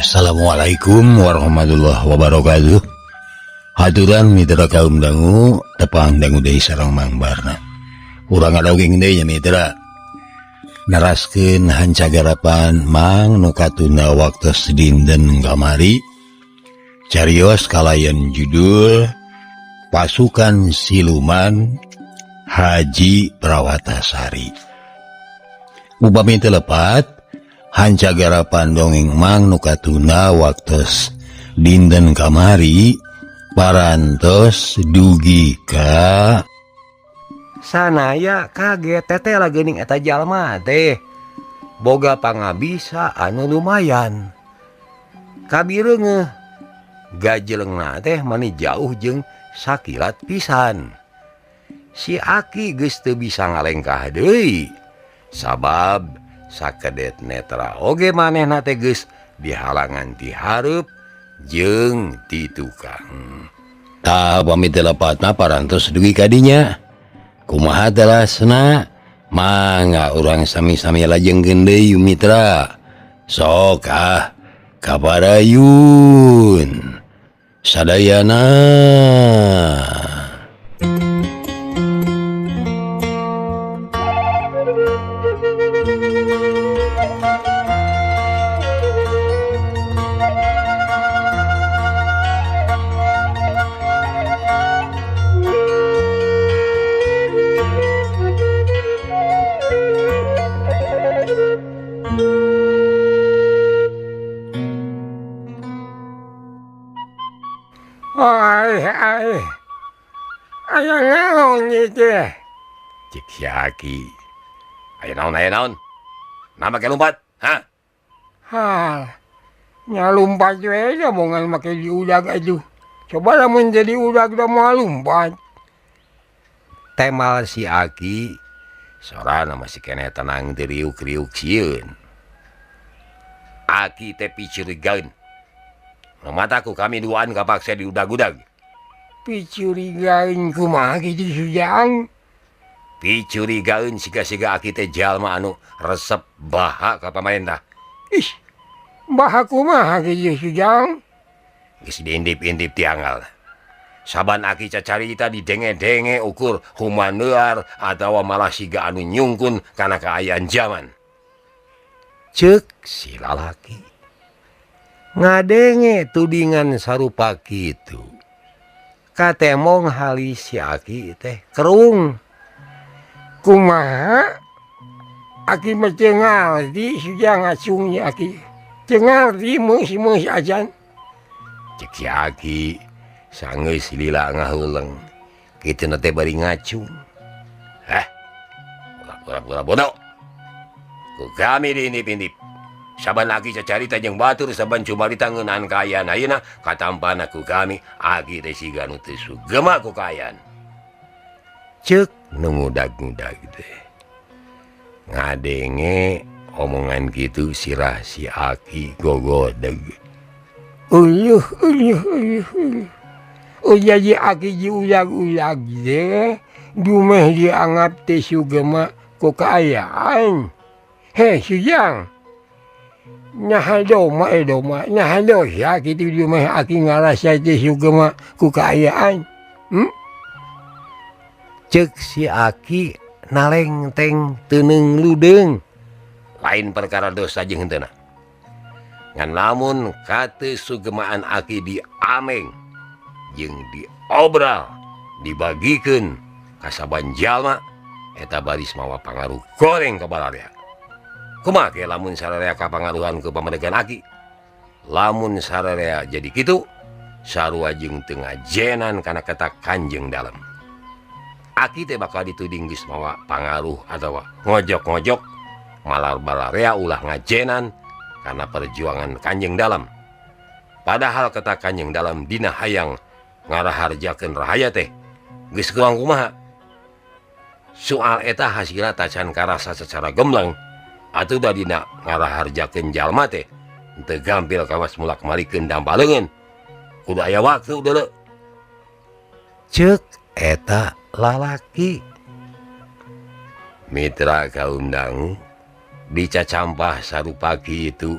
Assalamualaikum warahmatullahi wabarakatuh. Haturan mitra kaum dangu tepang dangu deui sareng Mang Barna. Urang ngadogeng deui nya mitra. Neraskeun hancagarapan Mang nu katunda waktos dinten kamari. Carios kalayan judul Pasukan Siluman Haji Prawatasari. Upami teu lepat hancagarapan dongeng Mang nu katunda waktos dinten kamari parantos dugi ka sanaya kaget teteh geuning eta jalma teh boga pangabisa anu lumayan kabireungeuh gajelengna teh mani jauh jeung sakilat pisan. Si Aki geus teu bisa ngalengkah deui sabab sakedet netra oge manehna teh geus dihalangan ti hareup jeung ti tukang. Tah pamit teu lepatna parantos dugi ka dinya. Kumaha telasna mangga urang sami-sami lajengkeun deui mitra. Sok ah kaparayun sadayana. Aya naon ieu teh? Cek si Aki. Aya naon aya naon? Nah make lumpat, ha? Ha. Nya lumpat we da bongan make diudag atuh. Coba lamun jadi udag da moal lumpat. Temal si Aki sorana masih keneh tenang teu riuk-riuk sieun. Aki teh picurigaeun. Nu mataku kami duaan kapaksa diudag-udag. Picurigaeun kumaha kitu Sujang? Picurigaeun siga-siga Aki teh jalma anu resep baha ka pamarentah. Ih, baha kumaha kitu Sujang? Geus diintip-intip tianggal. Saban Aki cacarita didenge-denge ukur humanear atawa malah siga anu nyungkun kana kaayaan zaman. Ceuk si lalaki. Ngadenge tudingan sarupa kitu. Katemong halis si Aki teh kerung. Kumaha? Aki mah teu ngarti Sujang ngacung nya Aki. Teu ngarti meus-meus acan. Cek si Aki sanggeus lila ngahuleng. Kitu na teh bari ngacung. Hah? Pura-pura bodoh. Ku kami diintip-intip. Saban Aki cacarita jeung batur saban cumarita ngeunaan kaayaan ayeuna katampana ku kami Aki teh siga nu teu sugema ku kaayaan. Ceuk nu ngudag-ngudag teh. Ngadenge omongan kitu sirah si Aki gogodeg. Uluh uluh uluh uluh. Oh jadi Aki diulag-ulag teh dumeh dianggap teh sugema ku kaayaan. Heh Sujang. Naha doma doma naha dosa kitu dumeh Aki ngarasa teh sugema ku kaayaan. Ceuk si Aki nalengteng teuneung ludeung. Lain perkara dosa jeung henteuna. Ngan lamun kate sugemaan Aki diameng jeung diobral dibagikeun ka saban jalma eta baris mawa pangaruh goreng ka balarea. Kumaha ge lamun sararea kapangaruhan ku pamadegan Aki? Lamun sararea jadi kitu sarua jeung teu ngajenan kana kata Kanjeng Dalem. Aki teh bakal dituding geus mawa pangaruh atawa ngojok-ngojok malar balarea ulah ngajenan kana perjuangan Kanjeng Dalem. Padahal kata Kanjeng Dalem dina hayang ngaraharjakeun rahaya teh geus kurang kumaha. Soal eta hasilna tacan karasa secara gembleng. Atuh da dina ngaraharjakeun jalma teh teu gampil kawas mulak-malikeun dampaleungeun. Kudu aya waktu deuleu. Ceuk eta lalaki. Mitra kaum dangu dicacampah sarupa kitu.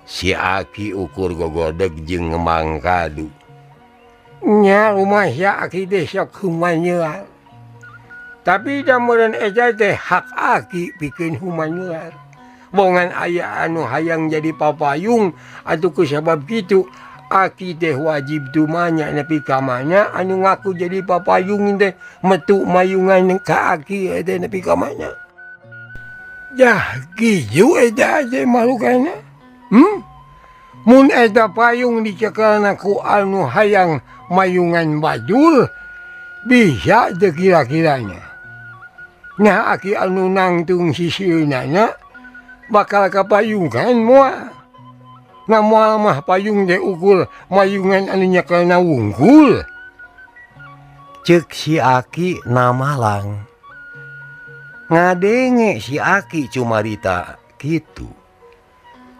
Si Aki ukur gogodeg jeung ngemang kadu. Nya rumah ya Aki teh sok humanyeuar. Tapi da meureun eta teh hak Aki pikeun humanyeuar. Bongan aya anu hayang jadi papayung atuh kusabab kitu Aki teh wajib tumanya nepi ka mana anu ngaku jadi papayung teh metu mayungan ka Aki teh nepi ka mana. Dah kieu eta teh malukana. Mun eta payung dicekelna ku anu hayang mayungan bajul bisa teu kira-kiranya. Nah Aki anu nangtung sisieunana bakal kapayungan moal. Nah moal mah payung teh ukur mayungan anu nyekelna wungkul. Ceuk si Aki namalang. Ngadenge si Aki cumarita kitu.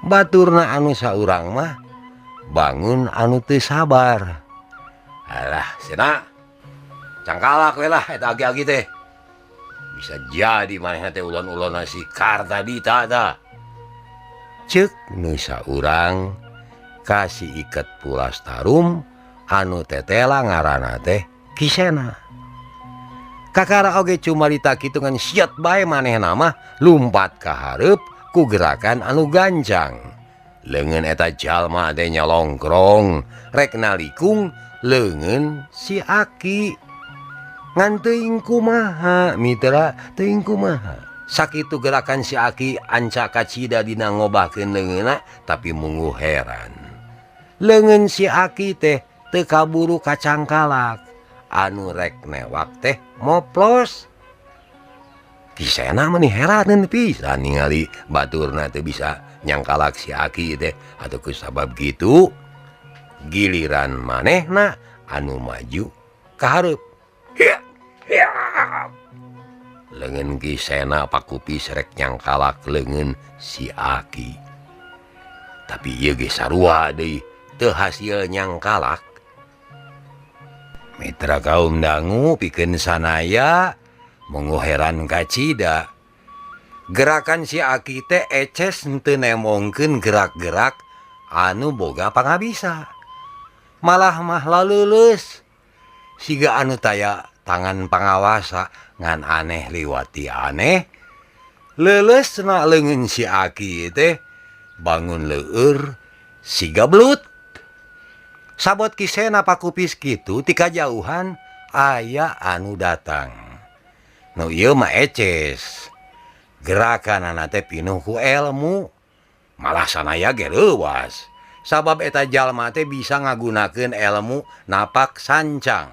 Baturna anu saurang mah bangun anu teu sabar. Alah sena cangkalak we lah eta agi-agi teh. Bisa jadi manehna teh ulon-ulonna si Kartadita tah. Ceuk nu saurang ka si Iket Pulastarum anu tetela ngaranna teh Kisena. Kakara oge cumarita kitu ngan siat bae manehna mah lumpat ka hareup ku gerakan anu gancang. Leungeun eta jalma teh nyalongkrong rek nalikung leungeun si Aki. Ngan teuing kumaha mitra, teuing kumaha. Sakitu gerakan si Aki anca kacida dina ngobahkeun leungeunna tapi mungguh heran. Leungeun si Aki teh teu kaburu kacangkalak. Anu rek newak teh moplos. Kisena meni heraneun pisan ningali baturna teu bisa nyangkalak si Aki teh atuh kusabab kitu giliran manehna anu maju ka hareup. Leungeun Kisena pakupis rek nyangkalak leungeun si Aki. Tapi ieu ge sarua deui teu hasil nyangkalak. Mitra kaum dangu pikeun sanaya mungguh heran kacida. Gerakan si Aki teh eces henteu nemongkeun gerak-gerak anu boga pangabisa. Malah mah laleuleus siga anu taya tangan pangawasa ngan aneh liwati aneh. Leuleusna leungeun si Aki teh bangun leueur siga belut. Sabot Kisena pakupis kitu ti kajauhan aya anu datang. Nu ieu mah eces. Gerakanana teh pinuh ku elmu. Malah sanaya ge leuwas. Sabab eta jalma teh bisa ngagunakeun elmu napak sancang.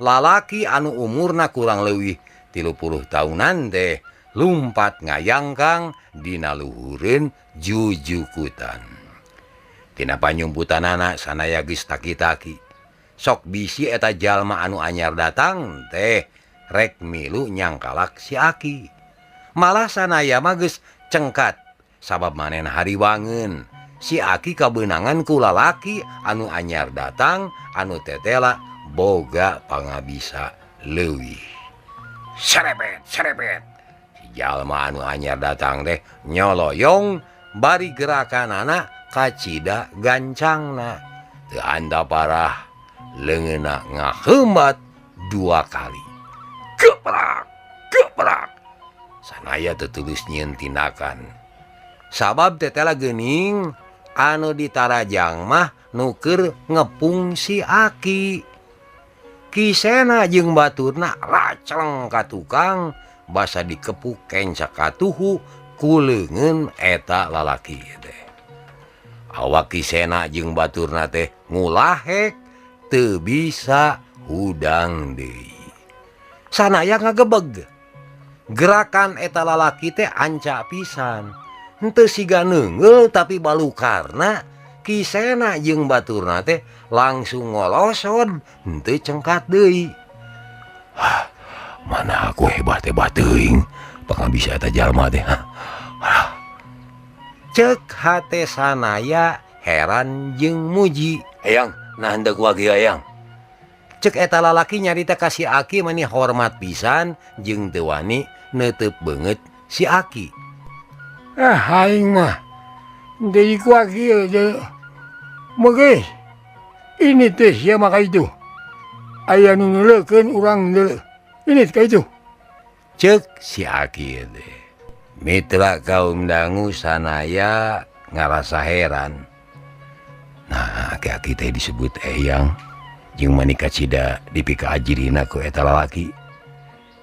Lalaki anu umurna kurang leuwih 30 tahunan teh lumpat ngayangkang dina luhureun jujukutan. Tina panyumputanana sanaya geus taki-taki. Sok bisi eta jalma anu anyar datang teh rek milu nyangkalak si Aki. Malah sanaya mah geus cengkat sabab manehna hariwangeun. Si Aki kabeunangan ku lalaki anu anyar datang anu tetela boga pangabisa leuwih. Serepet, serepet. Si jalma anu anyar datang teh nyoloyong bari gerakanana kacida gancangna. Teu anda parah leungeunna ngaheumbat 2 kali. Geprak, geprak. Sanaya tetulus nyieun tindakan. Sabab tetela geuning anu ditarajang mah nu keur ngepung si Aki. Kisena jeung baturna racleng ka tukang basa dikepuk kencak katuhu ku leungeun eta lalaki teh. Awak Kisena jeung baturna teh ngulahek teu bisa hudang deui. Sanaya ngagebeg. Gerakan eta lalaki teh anca pisan. Henteu siga neungeul tapi balukarna Kisena jeung baturna teh langsung ngolosod henteu cengkat deui. Hah, mana aku hebat-hebat teuing pangabisa eta jalma teh. Hah. Ceuk hate sanaya heran jeung muji. Eyang, nah henteu ku aki eyang. Ceuk eta lalaki nyarita ka si Aki mani hormat pisan jeung teu wani neuteup beungeut si Aki. Aing mah Jadi ku aki Mege ini teh sia maka itu. Aya nu neuleukeun urang deuleu. Ini ka itu. Cek si aki teh. Mitra kaum dangu sanaya ngarasa heran. Nah, aki-aki teh disebut eyang jeung manika cida dipika ajirina ku eta lalaki.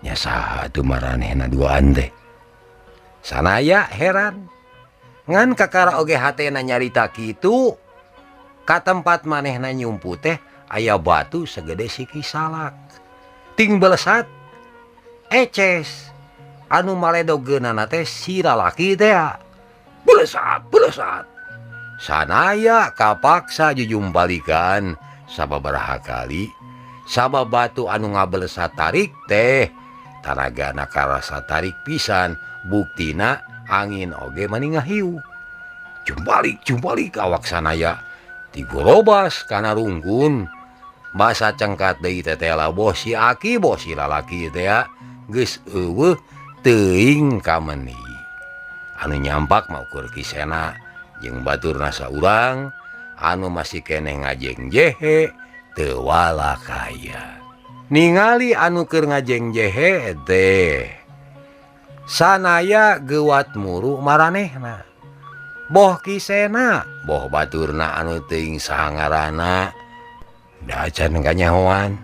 Nya saha atuh maranehna duaan teh. Sanaya heran. Ngan kakara oge hatena nyarita kitu ka tempat manehna nyumpu teh aya batu segede siki salak. Ting belesat eces anu maledogeunana teh si lalaki teh. Belesat, belesat. Sanaya kapaksa jujumbalikan sababaraha kali sabab batu anu ngabelesat tarik teh tanagana karasa tarik pisan buktina angin oge mani ngahiu. Jumbalik jumbalik awak sanaya tigorobas kana rungkun basa cengkat deui tetela boh si aki boh si lalaki teh geus eueuh teuing kameni. Anu nyampak mah ukur Kisena jeung baturna saurang anu masih keneh ngajeng jehe teu walakaya. Ningali anu keur ngajeng jehe teh sanaya geuwat muru maranehna. Boh Kisena boh baturna anu teuing saha ngaranna da acan kanyahoan.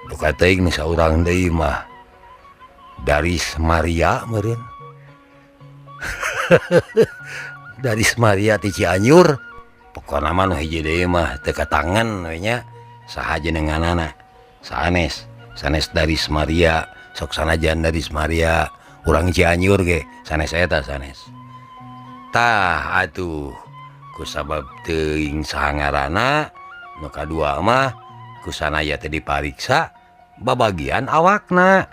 Duka teuing nu saurang deui mah Daris Maria meureun. Daris Maria ti Cianjur. Pokona mah nu hiji deui mah teu katangen we nya saha jenenganana. Sanes, sanes Daris Maria, sok sanajan Daris Maria urang Cianjur ge sanes eta sanes. Tah atuh kusabab teuing saha ngaranna nu kadua mah kusanaya teh dipariksa babagian awakna.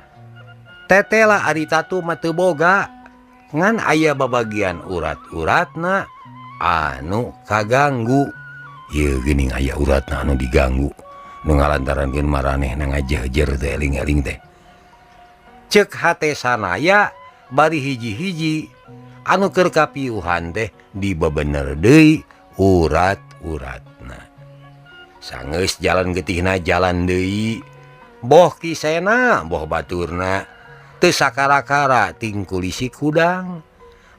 Tetela ari tatu mah teu boga ngan aya babagian urat-uratna anu kaganggu. Ieu geuning aya uratna anu diganggu nu ngalantarankeun maranehna ngajejer teh eling-eling teh. Ceuk hate sanaya bari hiji-hiji anu keur kapiuhan teh dibebener deui urat-uratna. Sanggeus jalan getihna jalan deui boh Kisena boh baturna teu sakara-kara tingkulisi kudang.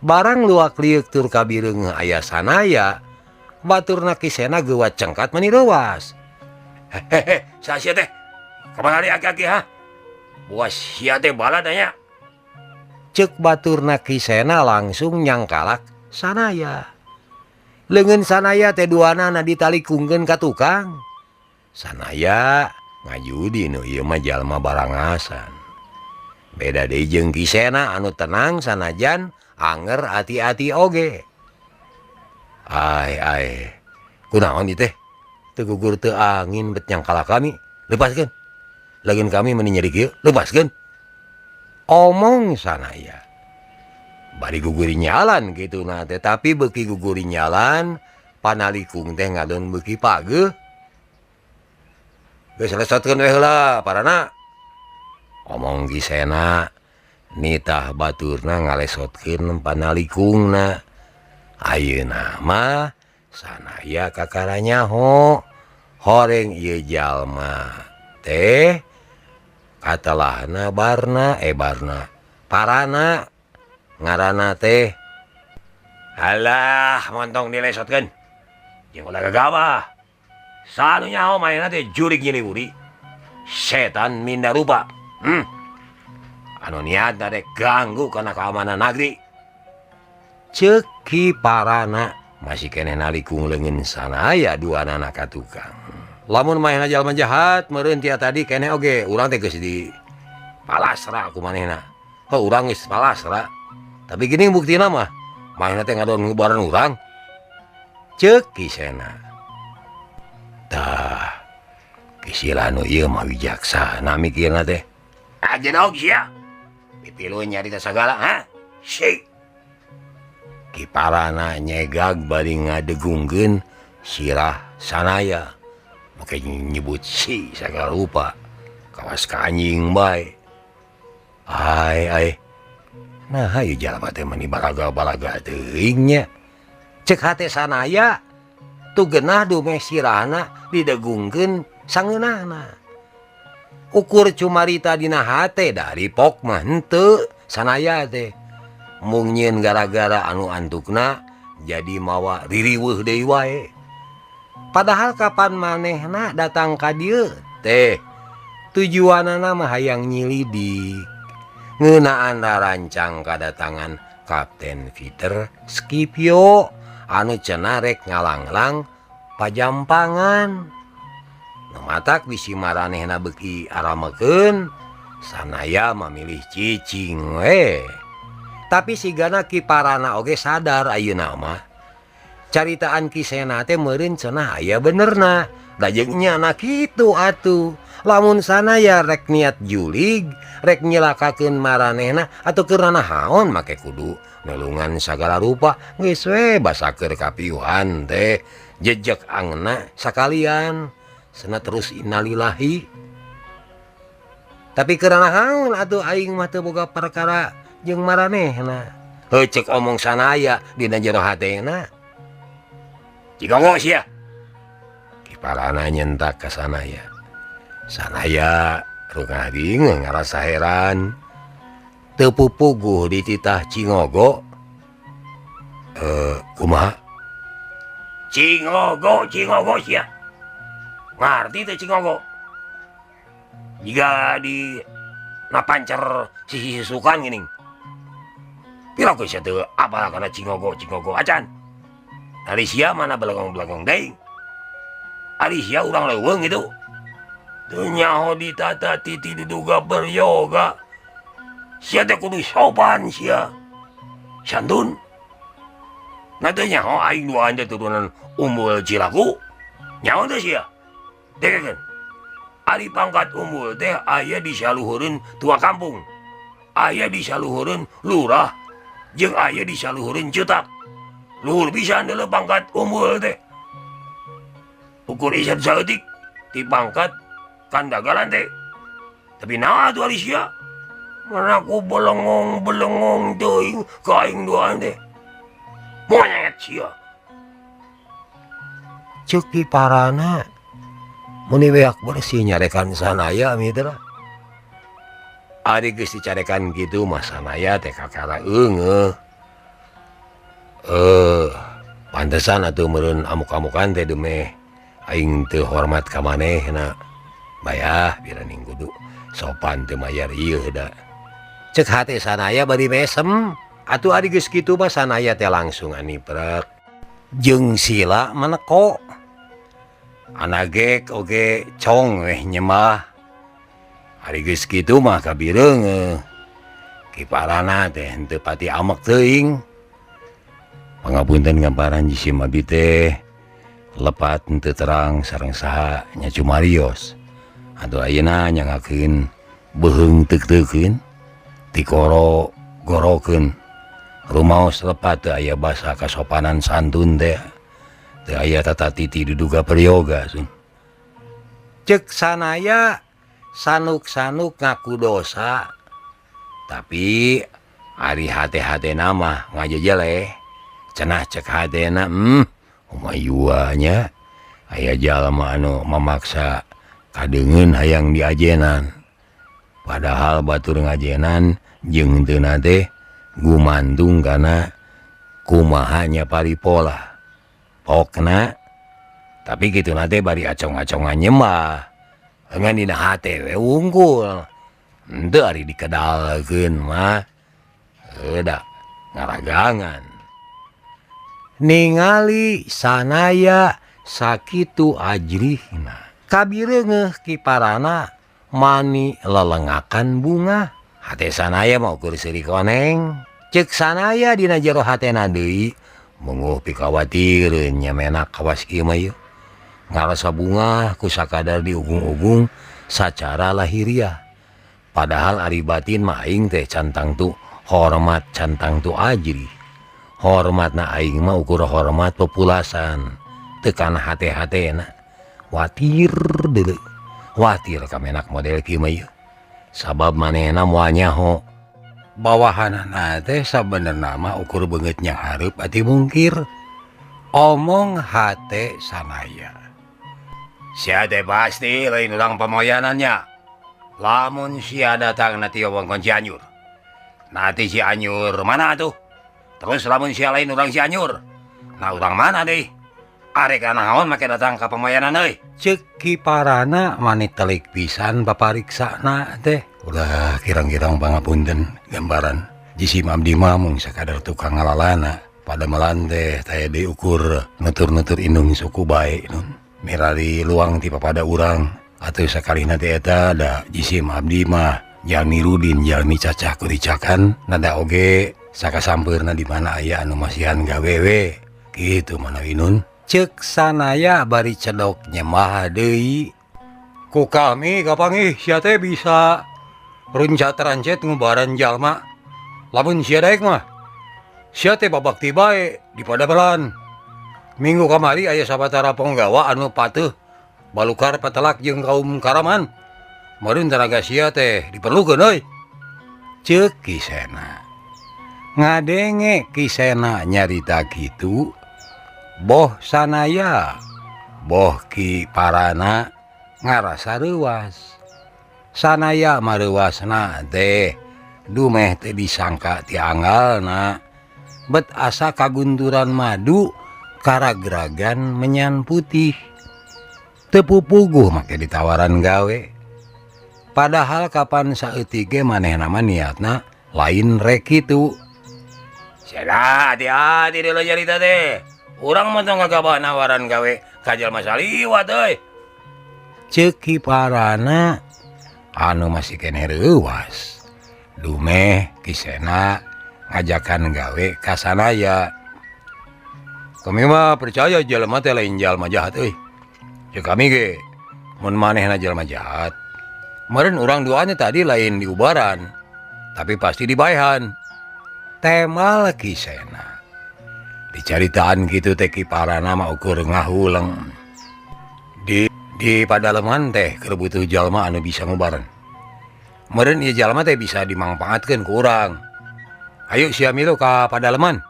Barang luak liuk tur kabireung aya sanaya baturna Kisena geuwat cengkat mani reuwas. Hehehe, saha sia teh? Kumaha ari aki-aki ha? Buas sia teh balad nya. Ceuk baturna Kisena langsung nyangkalak sanaya. Leungeun sanaya teh duanana ditalikungkeun ka tukang. Sanaya ngajudi nu ieu mah jalma barangasan. Beda deui jeung Kisena anu tenang sanajan anger ati-ati oge. Ai ai, kunaon ieu teh? Teu gugur teu angin bet nyangkala kami. Lepaskeun. Lagian kami meni nyeri kieu, lepaskeun. Omong sanaya. Bari guguri nyalan kitu na teh, tapi beuki guguri nyalan panalikung teh ngadon beuki pageuh. Geus lesotkeun we heula parana. Omong Kisena nitah baturna ngalesotkeun panalikungna. Ayeuna mah sanaya kakara nyaho horeng ieu jalma teh katelahna barna barna parana ngaranna teh. Alah montong dilesotkeun jeung ulah gagabah. Sanu nyaho manehna teh jurig nyiliwuri setan minda rupa. Anu niatna rek ganggu kana keamanan nagri. Ceuk Ki Parana masih keneh nalikung leungeun sanaya duanana ka tukang. Lamun manehna jalma jahat meureun tia tadi keneh oge urang teh geus di palasra ku manehna. Heuh urang geus palasra. Tapi geuning buktina mah manehna teh ngadon ngubaran urang. Ceuk Kisena. Tah Kisila nu ieu mah wijaksana mikirna teh. Ajenog sia. Pipilueun nyarita sagala ha? Sik. Ki Parana nyegag bari ngadegungkeun sirah sanaya. Make nyebut si sagala rupa. Kawas ka anjing bae. Ai ai. Nah, ieu jalma teh mani balaga-balaga teuing nya. Cek hate sanaya tuh genah dumeh sirahna didegungkeun sangeunahna. Ukur cumarita dina hate dari pok mah henteu sanaya teh. Mung nyieun gara-gara anu antukna jadi mawa ririweuh deui wae. Padahal kapan manehna datang ka dieu teh tujuanana mah hayang nyilidik ngeunaan rancang kadatangan Kapten Peter Scipio anu cenah rek ngalanglang pajampangan. Nu matak bisi maranehna beuki aramekeun sanaya mamilih cicing we. Tapi sigana Ki Parana oge sadar ayeuna mah caritaan Ki Sena teh meureun cenah aya benerna. Da jeung nyana kitu atuh. Lamun sanaya rek niat julig, rek nyilakakeun maranehna atuh keur nanahaon make kudu nulungan sagala rupa geus we basa keur kapiuhan teh jejek angna sakalian cenah terus innalillahi. Tapi keur nanahaon atuh aing mah teu boga perkara jeung maranehna. Heuh cek omong sanaya dina jero hatena. Cigongo sia. Ki Parana nyentak ka sanaya. Sanaya rungah ngarasa heran. Teu pupuguh dititah Cingogo. Kumaha? Cingogo, Cingogo sia. Ngarti teh Cingogo. Jiga di napancer sisi susukan geuning. Pira geus teu apal kana Cingogo, Cingogo acan. Ari sia mana belengong-belengong deui. Ari sia urang leuweung gitu. Teu nyaho ditata titi diduga beryoga. Sia teh kudu sopan sia. Santun. Nah teu nyaho aing duaan teh turunan Umbul Cilaku. Nyaho teh sia. Dengekeun. Ari pangkat umbul teh aya di saluhureun tua kampung. Aya di saluhureun lurah. Jeung aya di saluhureun cetak. Luhur pisan deuleu pangkat umbul teh. Ukur isep saeutik ti pangkat kandagalan teh. Tapi naha atuh ari sia? Mana ku belengong-belengong teuing ka aing duaan teh. Monyet sia. Ceuk Ki Parana muni beak bersih nyarekan sanaya mitra. Ari geus dicarekan kitu mah sanaya teh kakara eungeuh. Pantesan atuh meureun amuk-amukan teh dumeh aing teu hormat ka manehna. Bayah biraning kudu sopan teu mayar ieu da. Cek hate sanaya bari mesem. Atuh ari geus kitu mah sanaya teh langsung aniprek. Jeung sila meneko. Anagek oge cong weh nyemah. Ari geus kitu mah kabireungeuh. Ki Parana teh henteu pati amek teuing. Pangapunten gamparan jisim abi teh lepat henteu terang sareng saha nya cumarios. Atuh ayeuna nyangakeun beuheung teuk-teukeun tikoro gorokeun rumaos lepat teu aya basa kasopanan santun teh teu aya tata titi diduga peryoga sun. Cek sanaya sanuk-sanuk ngaku dosa tapi ari hate-hatena mah ngajejeleh cenah cek hatena humayua nya aya jalma anu mamaksa kadeungeun hayang diajenan padahal batur ngajenan jeung henteu teh gumantung kana kumaha nya paripola pokna tapi kituna teh bari acong-acongan nyembah ngan dina hate we wungkul henteu ari dikedalkeun mah heuda ngaragangan ningali sanaya sakitu ajrihna kabireungeuh Ki Parana mani lelengakan bunga hate sanaya mah ukur seuri koneng cek sanaya dina jero hatena deui munguh pikawatireun nya menak kawas kieu mah ieu ngarasa bunga ku sakadar diugung-ugung sacara lahiriah padahal ari batin mah aing teh cantang tu hormat cantang tu ajrih hormatna aing mah ukur hormat populasan teu kana hate-hatena watir deuleu watir kamenak model kieu mah ieu sabab manehna moal nyaho bawahanana teh sabenerna mah ukur beungeut nya hareup ati mungkir Omong hate Sanaya. Sia teh pasti lain urang pamoyanannya. Lamun sia datang nanti wewengkon Cianjur. Nanti Cianjur mana tuh? Terus lamun sia lain urang Cianjur. Nah urang mana deh? Arek naon make datang ka pamoyanan euy? Ceuk Ki Parana mani telik pisan papariksana teh. Ulah kirang-kirang pangapunten gambaran. Jisim abdi mah mung sakadar tukang ngalalana. Padamelan teh taya diukur nutur-nutur indung suku bae nun. Mirari luang ti papada urang atuh sakalihna teh eta da jisim abdi mah jalmi rudin jalmi cacah kuricakan nada oge sakasampeurna di mana aya anu masihan gawe we kitu manawi nun. Ceuk Sanaya bari cedok nyemah deui. Ku kami kapanggih sia teh bisa runcat rancet ngubaran jalma. Lamun sia daek mah sia teh babakti bae di padamelan. Minggu kamari aya sabatara penggawa anu pateuh balukar patelak jeung kaum karaman. Meureun tanaga sia teh diperlukeun euy. Ceuk Ki Sena. Ngadenge Ki Sena nyarita kitu, boh Sanaya boh Ki Parana ngarasa reuas. Sanaya mareuasna teh dumeh teh disangka ti anggalna bet asa kagunturan madu karagragan menyan putih. Teu pupuguh make ditawaran gawe. Padahal kapan saeutik ge manehna mah niatna lain rek kitu. Sia hati-hati deui nyarita teh. Urang mah tong ngagabah nawaran gawe ka jalma saliwat euy. Ceuk Ki Parana anu masih keneh reuwas. Dumeh Ki Sena ngajakan gawe ka Sanaya. Kami mah percaya jalma teh lain jalma jahat euy. Ceuk kami ge mun manehna jalma jahat. Meureun urang duanya tadi lain diubaran, tapi pasti dibaehan. Temal Ki Sena. Dicaritaan kitu teh Ki Parana mah ukur ngahuleng. Di padaleman teh keur butuh jalma anu bisa ngubaran. Meureun ieu jalma teh bisa dimangpaatkeun ku urang. Ayo sia milu ka padaleman.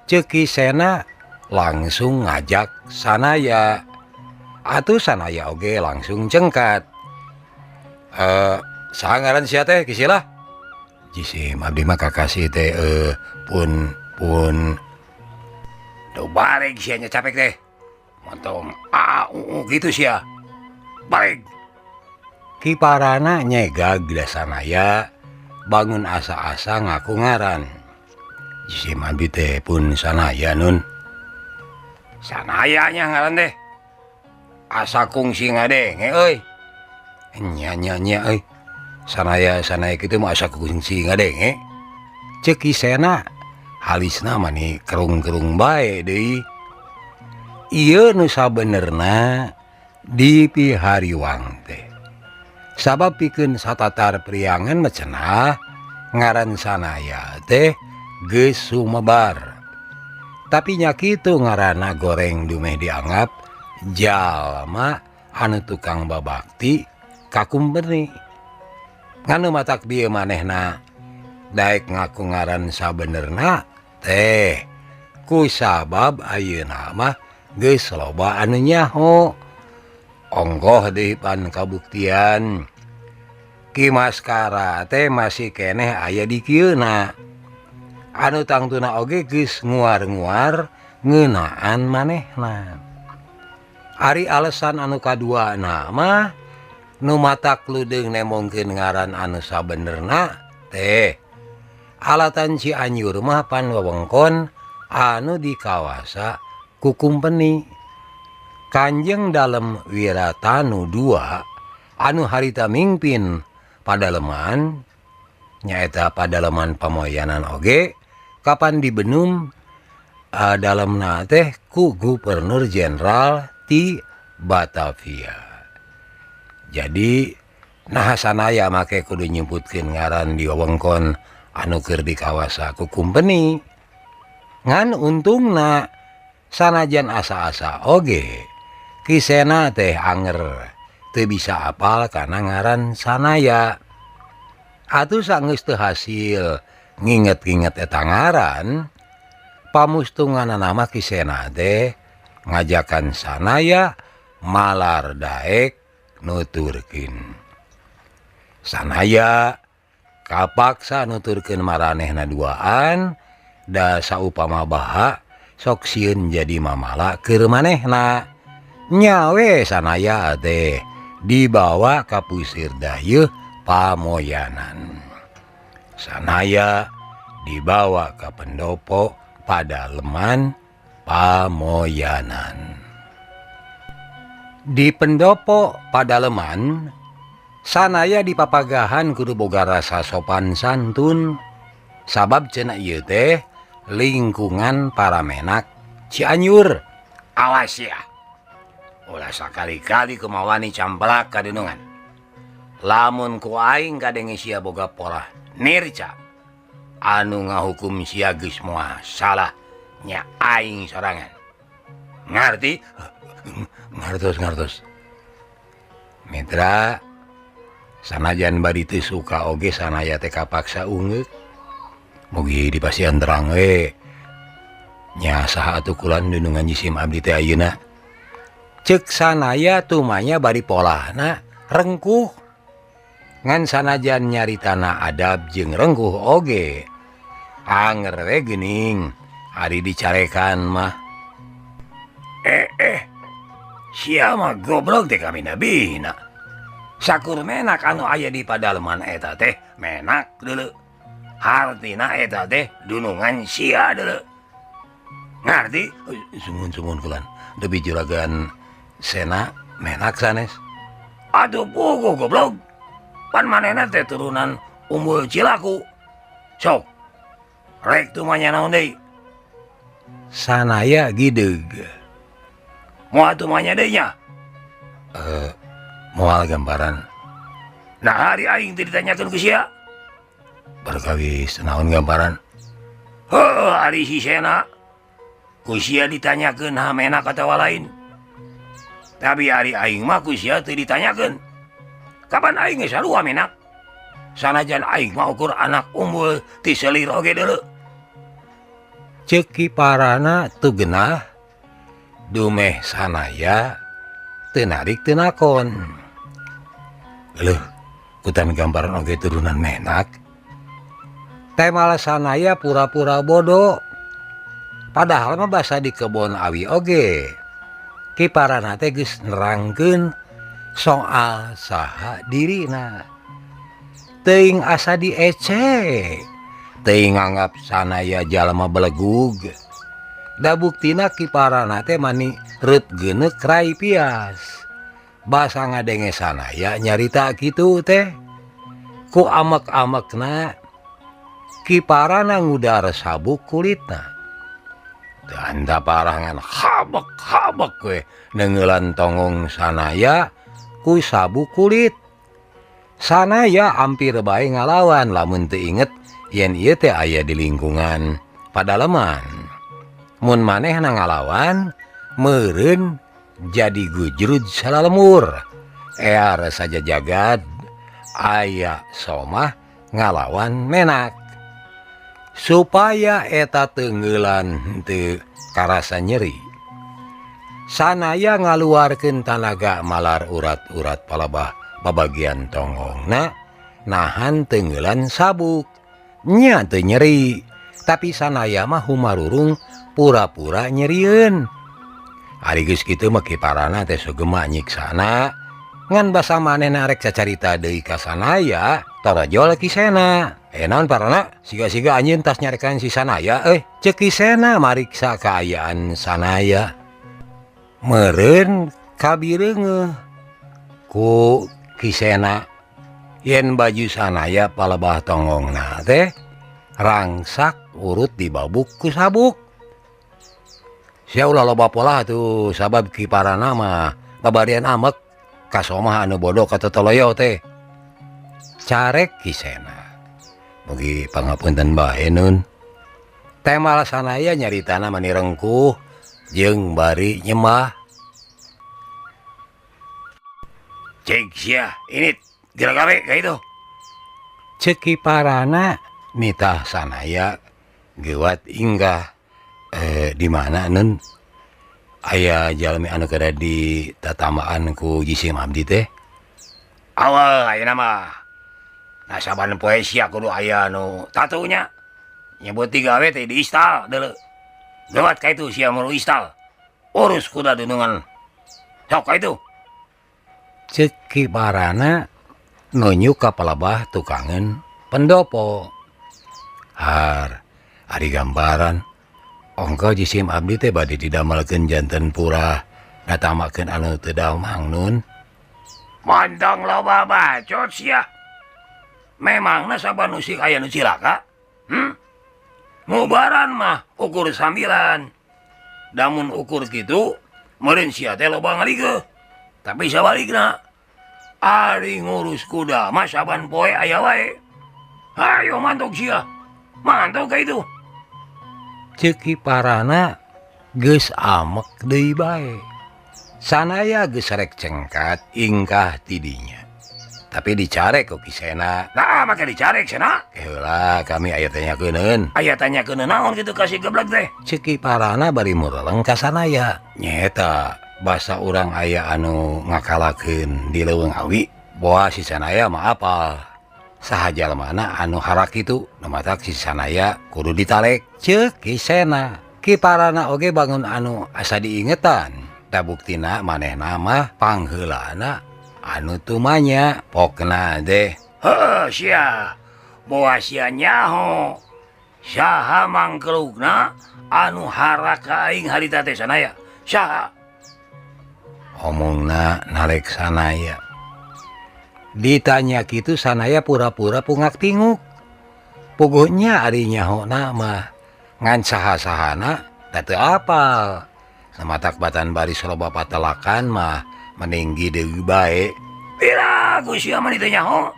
Ceuk Ki Sena langsung ngajak Sanaya. Atuh Sanaya oge langsung cengkat. Saha ngaran sia teh Ki Sila? Jisim abdi mah kakasih teh pun pun Duh balik sia nya capek teh. Montong a u u gitu sia. Balik. Ki Parana nyegag da Sanaya bangun asa-asa ngaku ngaran. Jisim abdi teh pun Sanaya nun. Sanaya nya ngaran teh. Asa kungsi ngadenge euy. Nya nya nya euy. Sanaya sanaya kitu mah asa kungsi ngadenge. Ceuk Ki Sena halisna mani kerung-kerung bae deui. Ieu nu sabenerna di pihariwang teh. Sabab pikeun satatar priangan mah cenah ngaran Sanaya teh geus sumebar. Tapi nya kitu ngaranna goreng dumeh dianggap jalma anu tukang babakti ka kumpeni. Nganu matak bieu manehna daek ngaku ngaran sabenerna teh ku sabab ayeuna mah geus loba anu nyaho. Ongkoh deui pan kabuktian Ki Maskara teh masih keneh aya di kieuna. Anu tangtuna oge geus nguar-nguar ngeunaan manehna. Ari alasan anu kaduana mah nu matak ludeung nemongkeun ngaran anu sabenerna teh alatan Cianjur mah pan wewengkon anu dikawasa ku kumpeni. Kanjeng Dalem Wiratanu 2 anu harita mingpin padaleman nyaeta padaleman Pamoyanan oge kapan dibenum dalemna teh ku Gubernur Jenderal ti Batavia. Jadi nah Sanaya make kudu nyebutkeun ngaran di wewengkon anu keur dikawasa ku kumpeni. Ngan untungna sanajan asa-asa oge Ki Sena teh anger teu bisa apal kana ngaran Sanaya. Atuh sanggeus teu hasil nginget-nginget eta ngaran, Pamustunganana mah Ki Sena teh ngajakan Sanaya malar daek nuturkeun. Sanaya kapaksa nuturkeun maranehna duaan da saupama baha sok sieun jadi mamala keur manehna. Nyawe Sanaya teh dibawa ka Pusir Dayeuh Pamoyanan. Sanaya dibawa ka pendopo Padaleman Pamoyanan. Di pendopo Padaleman Sanaya dipapagahan kudu boga rasa sopan santun sabab cenah ieu teh lingkungan para menak Cianjur. Awas ya, ulah sakali-kali kumawani camplak kadunungan. Lamun ku aing kadenge sia boga polah nirca anu ngahukum sia geus moal salah nya aing sorangan. Ngarti? Ngartos ngartos. Mitra sanajan bari teu suka oge Sanaya teh kapaksa ungeuk. Mugi dipasihan terang we. Nya saha atuh kulan dunungan jisim abdi teh ayeuna. Cek Sanaya tumanya bari polahna rengkuh. Ngan sanajan nyaritana adab jeung rengkuh oge. Anger we geuning ari dicarekan mah. Sia mah goblok teh kami nabina. Sakur menak anu aya di padaleman eta teh menak deuleu. Hartina eta teh dunungan sia deuleu. Ngarti? Sumun-sumun kulan. Debi juragan Sena menak sanes. Aduh puguh goblok. Pan manehna teh turunan Umbul Cilaku. Sok. Rek tumanya naon deui? Sanaya gideug. Moal tumanya deui nya? Moal gambaran. Nah hari aing teh ditanyakeun ku sia. Barkawis naon gambaran? Heuh, ari si Sena. Ku sia ditanyakeun ha menak atawa lain. Tapi ari aing mah ku sia teu ditanyakeun. Kapan aing geus sarua menak? Sanajan aing mah ukur anak umbul ti selir oge deuleu. Ceuk Ki Parana teu genah dumeh Sanaya teu narik teu nakon. Leuh, kutan gambaran oge turunan menak. Temal Sanaya pura-pura bodoh. Padahal mah basa di kebon awi oge. Ki Parana teh geus nerangkeun soal saha dirina. Teuing asa diece. Teuing nganggap Sanaya jalma belegug. Da buktina Ki Parana teh mani reup geuneuk rai pias. Basa ngadenge Sanaya nyarita kitu teh. Ku amek-amekna Ki Parana ngudar sabuk kulitna. Tanda parangan habek-habek we neunggeulan tongong Sanaya ku sabuk kulit. Sanaya hampir bae ngalawan lamun teu inget yen ieu teh aya di lingkungan padaleman. Mun manehna ngalawan meureun jadi gujrud salalemur. Ear saja jagad aya somah ngalawan menak. Supaya eta teungeulan teu karasa nyeri. Sanaya ngaluarkeun tanaga malar urat-urat palebah babagian tonggongna nahan teungeulan sabuk. Nya teu nyeri, tapi Sanaya mah humarurung pura-pura nyerieun. Ari geus kitu mah Ki Parana teh sugema nyiksana. Ngan basa manehna rek cacarita deui ka Sanaya, torojol Ki Sena. Naon Parana? Siga-siga anjeun tas nyarekan si Sanaya euy. Ceuk Ki Sena mariksa kaayaan Sanaya. Meureun kabireungeuh ku Ki Sena yen baju Sanaya palebah tonggongna teh rangsak urut dibabuk ku sabuk. Sia ulah loba polah tuh sabab Ki Parana mah babarian amek ka somah anu bodoh ka totoloyo teh. Carek Ki Sena. Mugi pangapunten bae nun. Temal Sanaya nyaritana mani rengkuh jeung bari nyembah. Cek sia, ini geura gawe ka itu. Ceuk Ki Parana nitah Sanaya geuwat inggah. Di mana Nun aya jalmi anu kada ditatambahan ku jisim abdi teh? Awal ayeuna mah nah saban poe sia kudu aya nu tatunya nyebut digawe teh di istal deuleu. Lewat ka itu sia muru istal. Urus kuda dunungan. Sok ka itu. Cek Ki Parana nunjuk ka palebah tukangeun pendopo. Har ari gambaran ongkoh jisim abdi teh bade didamelkeun janten purah natamakeun anu teu damang Nun. Montong loba bacot sia. Memangna saban usik aya nu cilaka? Mubaran mah ukur sambilan. Damun ukur kitu meureun sia teh loba ngaligeuh. Tapi sabalikna ari ngurus kuda mah saban poe aya wae. Hayo mantok sia. Mantok ka itu. Cek Ki Parana geus amek deui bae. Sanaya geus rek cengkat ingkah tidinya. Tapi dicarek ku Ki Sena. Nah, make dicarek Sena. Heula kami aya tanyakeun. Aya tanyakeun naon kitu ka si geblek teh? Cek Ki Parana bari mureleng ka Sanaya. Nyaeta basa urang aya anu ngakalakeun di leuweung awi. Boa si Sanaya mah apal. Saha jalmana anu harak kitu nu matak si Sanaya kudu ditalek. Ceuk Ki Sena. Ki Parana oge bangun anu asa diingetan. Da buktina manehna mah pangheulana anu tumanya pokna deh. Heuh sia. Boa sia nyaho. Saha mangkelukna anu harak ka aing harita teh Sanaya? Saha? Omongna nalek Sanaya. Ditanya kitu Sanaya pura-pura pungak tinguk. Puguhnya ari nyahona mah ngan saha-sahana da teu apal. Samatak batan baris loba patelakan mah meninggi deui bae. Piraku sia mah diteu nyaho.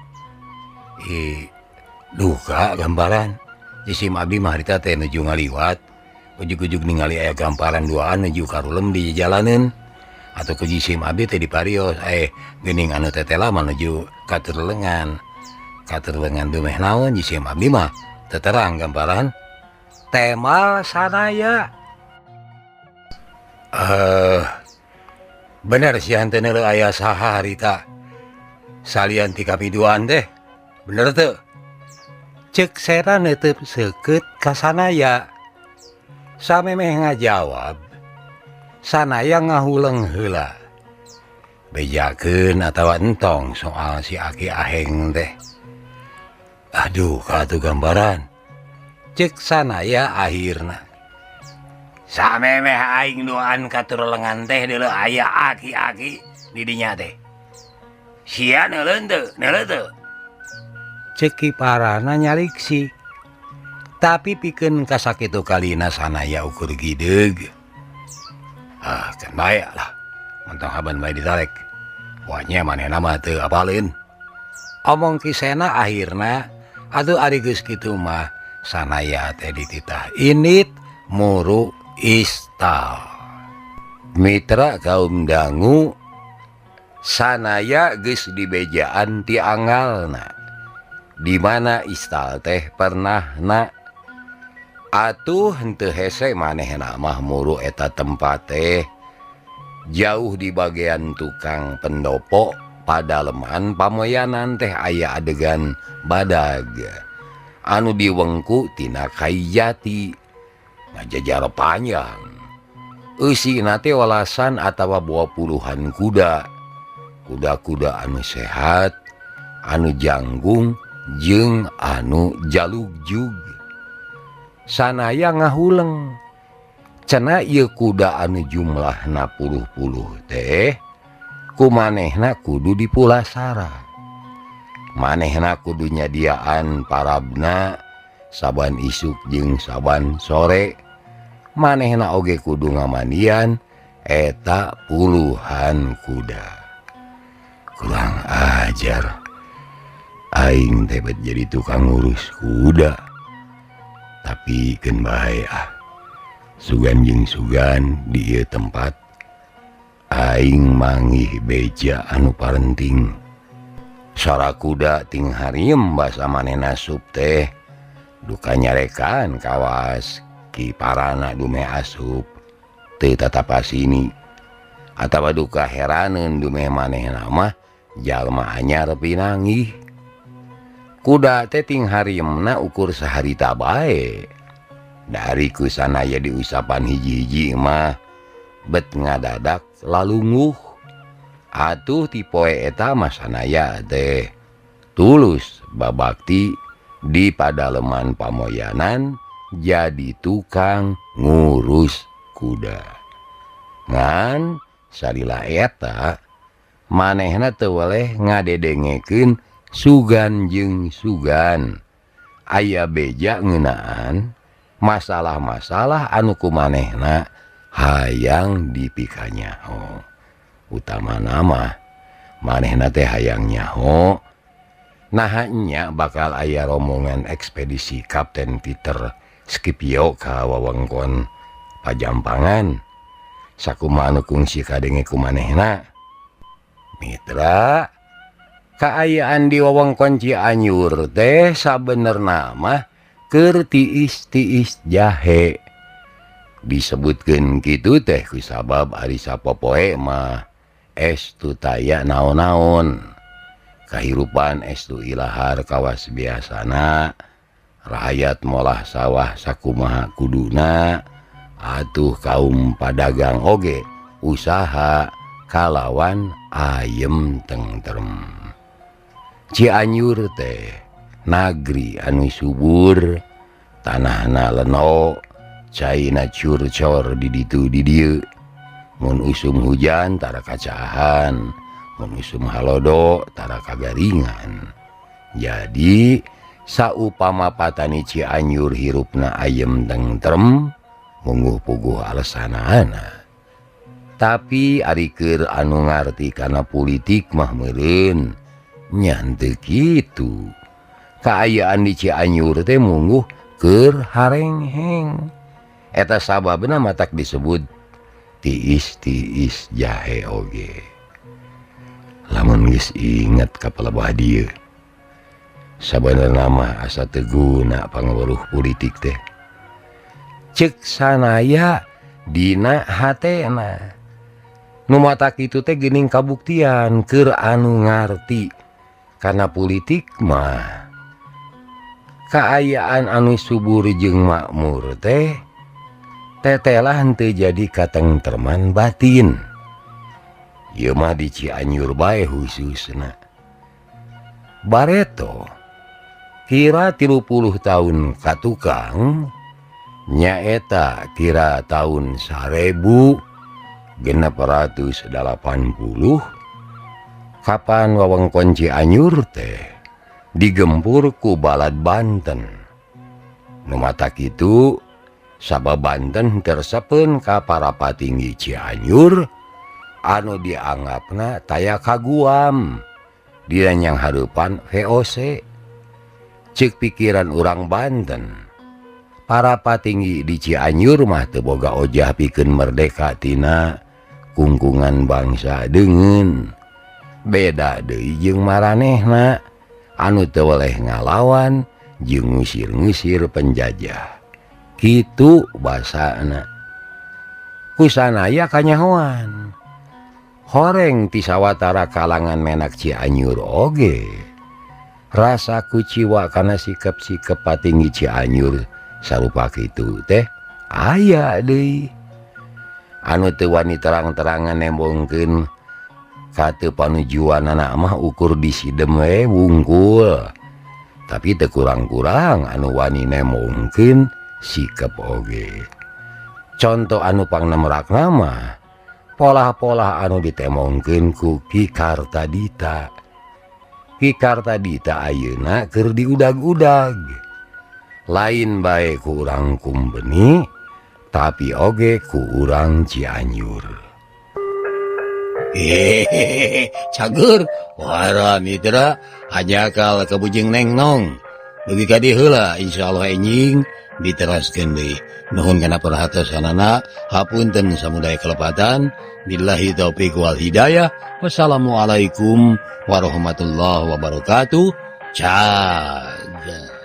Ih, duka gambaran. Jisim abdi mah harita teh nuju ngaliwat. Ujug-ujug ningali aya gamparan duaan nuju karulem di jalaneun. Atau ku jisim abdi teh diparios, geuning anu tetela mah nuju katerlengan. Katerlengan dumeh naon jisim abdi mah teu terang gambaran. Temal Sanaya. Bener sia henteu neuleuh aya saha harita. Salian ti kami duaan teh. Bener teu? Ceuk Sena neuteub seukeut ka Sanaya. Samemeh ngajawab, Sanaya ngahuleng heula. Bejakeun atawa entong soal si Aki Aheng teh. Aduh, katuh gambaran. Ceuk Sanaya akhirna. Samemeh aing duaan katurlengan teh deuleu aya aki-aki di dinya teh. Sia neuleun teu? Neuleun teu? Ceuk Ki Parana nyaliksi. Tapi pikeun kasakitu kalina Sanaya ukur gideug. Ah, can bae lah. Montong haban bae ditarek. Wah nya manehna mah teu apaleun. Omong Ki Sena akhirna atuh ari geus kitu mah Sanaya teh dititah init muru istal. Mitra kaum dangu Sanaya geus dibejaan ti angalna. Di mana istal teh pernahna atuh henteu hese manehna mah muru eta tempat teh jauh di bagian tukang pendopo padaleman pamoyanan teh aya adegan badag anu diwengku tina kai jati ngajajar panjang eusina teh walasan atawa buah puluhan kuda, kuda-kuda anu sehat, anu janggung jeung anu jalugjug. Sanaya ngahuleng. Cenah ieu kuda anu jumlahna puluh-puluh teh kumanehna kudu dipulasara. Manehna kudu nyadiaan parabna saban isuk jeung saban sore. Manehna oge kudu ngamandian eta puluhan kuda. Kurang ajar. Aing teh bet jadi tukang ngurus kuda. Tapi keun bae ah. Sugan jeung sugan di ieu tempat aing manggih beja anu parenting. Sora kuda ting hariem basa manehna sup teh duka nyarekan kawas Ki Parana dumeh asup teu tatapasini atawa duka heraneun dumeh manehna mah jalma anyar pinanggih. Kuda teh ting hariemna ukur saharita bae. Dari kusanaya diusapan hiji-hiji mah bet ngadadak lalunguh. Atuh ti poe eta mah sanaya teh tulus babakti di padaleman Pamoyanan jadi tukang ngurus kuda. Ngan salila eta manehna teu weleh ngadedengekeun sugan jeung sugan. Aya beja ngeunaan masalah-masalah anu kumanehna hayang dipikanyaho. Utamana mah manehna teh hayang nyaho naha nya bakal aya rombongan ekspedisi Kapten Peter Scipio ka wewengkon Pajampangan. Sakumaha anu kungsi kadenge ku manehna. Mitra, kaayaan di wewengkon Cianjur teh sabenerna mah keur tiis-tiis jahe. Disebutkeun kitu teh kusabab ari sapopoe mah estu taya naon-naon. Kahirupan estu ilahar kawas biasana, rahayat molah sawah sakumaha kuduna, atuh kaum padagang oge usaha kalawan ayem tentrem. Cianjur teh nagri anu subur, tanahna leno, caina curcor di ditu di dieu. Mun usum hujan tara kacahan, mun usum halodo tara kagaringan. Jadi saupama patani Cianjur hirupna ayem tentrem, mungguh puguh alesanana. Tapi ari keur anu ngarti kana politik mah meureun nya henteu kitu. Kaayaan di Cianjur teh mungguh keur harengheng. Eta sababna matak disebut tiis-tiis jahe oge. Lamun geus inget ka palebah dieu, sabenerna mah asa teu guna pangaweruh politik teh. Ceuk sanaya dina hatena. Nu matak kitu teh geuning kabuktian keur anu ngarti kana politik mah. Kaayaan anu subur jeung makmur teh tetelah henteu jadi katengtreman batin. Ieu mah di Cianjur bae khususna. Bareto kira 30 tahun ka tukang nyaeta kira tahun 1680 kapan wewengkon Cianjur teh digempur ku balad Banten. Nu matak kitu sabab Banten tersepeun ka para patinggi Cianjur anu dianggapna taya kaguam dina nyang hareupan VOC. Ceuk pikiran urang Banten, para patinggi di Cianjur mah teu boga ojah pikeun merdeka tina kungkungan bangsa deungeun. Beda deui jeung maranehna anu teu weleh ngalawan jeung ngusir-ngusir penjajah. Kitu basana. Kusanaya kanyahoan. Horeng ti sawatara kalangan menak Cianjur oge. Rasa kuciwa kana sikep-sikep patinggi Cianjur sarupa kitu teh aya deui. Anu teu wani terang-terangan nembongkeun ka teu panujuanana mah ukur disidem we wungkul. Tapi teu kurang-kurang anu wani nembongkeun sikep oge. Conto anu pangnemrakna mah polah-polah anu ditemongkeun ku Ki Kartadita. Ki Kartadita ayeuna keur diudag-udag. Lain bae ku urang Kumbeni, tapi oge ku urang Cianjur. Hehehe, cager, wara mitra, hajakal kabujeng nengnong. Dugi ka dieu heula, insyaallah enjing diteraskeun deui. Nuhun kana perhatosanana, hapunten samudaya kelepatan. Billahi taufiq wal hidayah. Wassalamualaikum warahmatullahi wabarakatuh. Cager.